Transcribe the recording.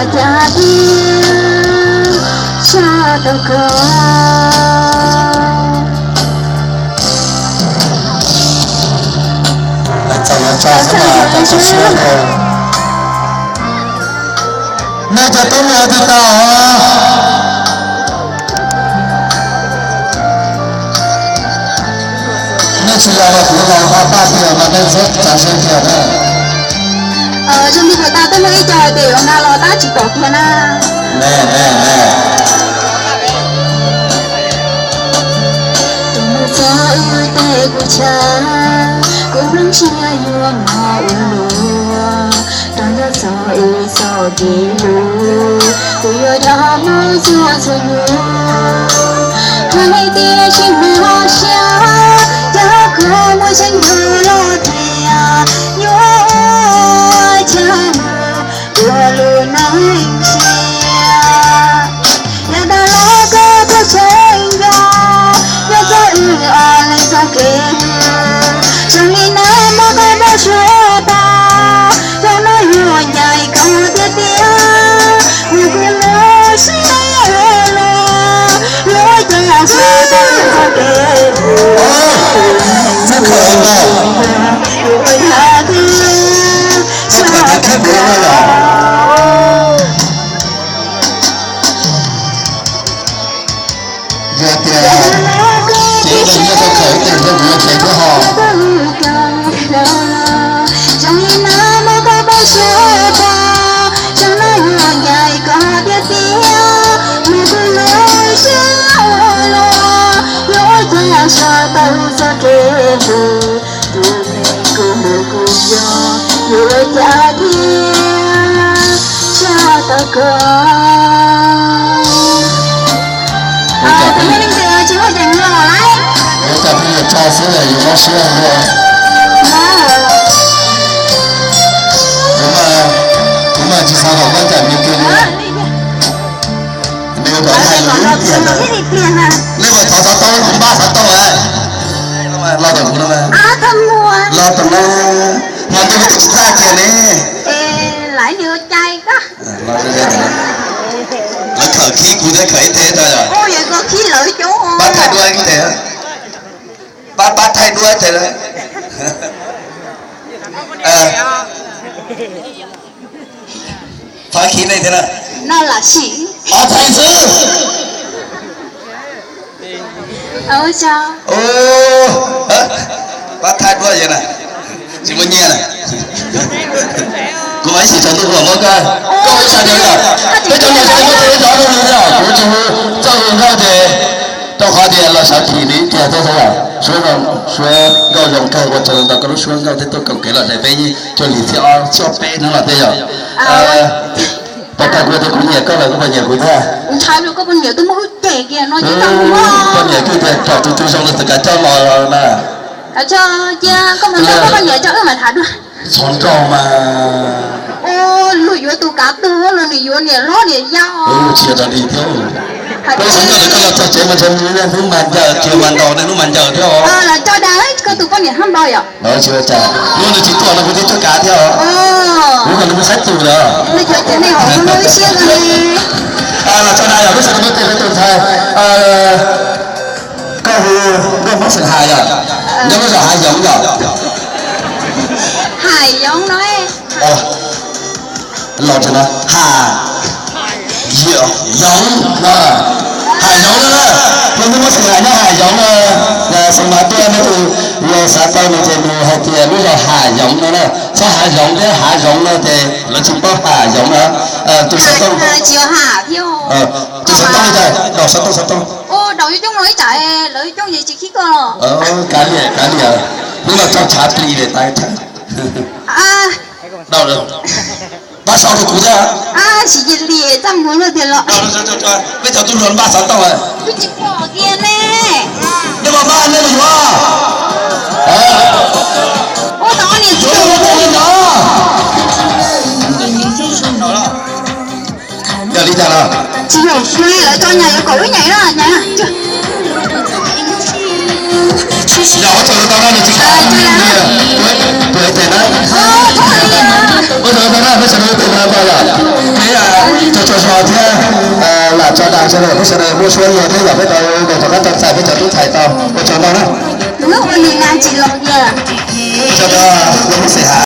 Cas thiab tshaj tau koj. Txawm yog tso xwb mas txawm txawm siab rau. Nej cov tub me tij tau. Nej tsis los los kuv los nqa paj tiag mas nej txhob txav siab tiag na. Zoo li puas tau tuaj muaj ib co hais tias yuav nqa los tab tsis pom kiag na. Tus mus txog wb tej kuv chaw, kuv nplooj siab yuav mos ua luaj, rau nyob txog wb txoj kev hlub, kuv yuav rov mus txhua txhua hnub. Hais tias tsis mus siab, yog koj muaj sab ncaws los thiab, yuav ua cas mus ua lub neej siab. Yog dag los koj tuaj tseem nco, yog txog wb ob leeg txoj kev hlub, zoo li nag hmo koj npau suav tag, zoo no yuav ncaim koj tiag tiag, mus kuv lub siab luag, yuav ua cas txog tau txoj kev hlub. Yuav ua cas thiab txog tau Yog tias cev nqi nyob rau khawm ib tes nrog kuv yuav cev thiab ho. Zoo li nag hmo koj npau suav tag, zoo no yuav ncaim koj tiag tiag, mus kuv lub siab luag, yuav ua cas txog tau txoj kev hlub, tus me koj mus kuv nco, yuav ua cas thiab tshaj tau koj. Tus me leej twg tsis muaj tes mus los lawm. Ua cas pheej yuav tso xwb es yus mob siab dua. Kuv mas, kuv mas tsis xav kom koj cam me kiag li. Nws kom hais lus ib pliag na. Nej mas thov xov tooj, npaj xov tooj lawm. Los tom kuv no. Los tom no. Mas nws twb tsis txaj kiag ne. Lawv khawm khib kuv thiab khawm ib teg tso yom. Pab thaij duab ib teg. Pab, pab thaij duab ib teg. Txhob khib nej thiab na. Ob thaij xwb. Pab thaij duab yog na. Tsis muaj nyiaj na. Kuv mas ib sim tsaus ntuj kuv mam muab koj. Koj ua ib sab nraud yom. Peb cov niam tsev muab tes cov rau nws yom. Kuv tsis hu txoj hu nkauj ces rau qhov tias los sawv thim nws tiag thiab xwb yom. Suab, suab nkauj zoo kawg, ua tsaug ntau koj lub suab nkauj thiab tuaj koom kev los daim peb cuaj hlis txhiab ob txhiab peb hnub los thiab yom. Pab thaij kuv tias kuv nyiam koj los koj puas nyiam kuv thiab? Kuv ntshai koj poj niam twb muab hwj cem kiag no. Poj niam twb tias kom tus twg zoo los txawm kav coj los na. Kav coj cia koj mus nrog koj poj niam coj wb mam tham dua. Txhob nrog mas. Luag yuav tus kav twg los nws yuav niam hlob niam yau. Tsis yog dog dig thiab. Koj txhob nrog koj los txog tsev mas ntshe hnub mas ncaws, tsis mas ntaus hnub mas ncaws thiab os. Los coj dag koj tus poj niam hab npau yom. Tsis ua cas, hnub nws tsis tuaj no kuv twb tuaj kav thiab os. Kuv kom nws mus saib tus lawm. Los tso dag yom, lub sij hawm no peb tus ntxhais. Koj hu nkauj Hmoob xeem Hais yom, nyob lub zos Hav Yoov yom. Hav Yoov no. Los tso no, Hav Yoov no, Hav Yoov no, nkauj Hmoob xeem Hais nyob Hav Yoov no. Xeem Hais tuaj no, yog xav tau no ces nws hais tias lub zos Hav Yoov no na, txhob Hav Zoov thiab, Hav Zoov no ces lawv tsis paub Hav Yoov no. Tus xov tooj, tus xov tooj li cas, daus xov tooj, xov tooj. Kav liam, kav liam, hnub no tso tshav plig li tas. Pab sau rau kuv thiab. Peb cov tub hluas npaj xov tooj. Nej mas npaj nej mus yuav. Ua tau niam txiv. Yog li cas los? Tsis yog, lawv tso nyas yuav kom wb nyaim na, nyas. Yog ua tsaug tau na, nws tsis kam. Ua tsaug tau na, peb sawv daws ua tsaug tau na, peb sawv daws ua tsaug tau na, peb Sawv daws, peb sawv daws muaj suab yog peb yog peb tau mus rov qab tau txais peb cov tub ntxhais tau, ua tsaug ntau na. Ua nws na tsis los yog. Ua tsaug ntau, ua nws xim hav.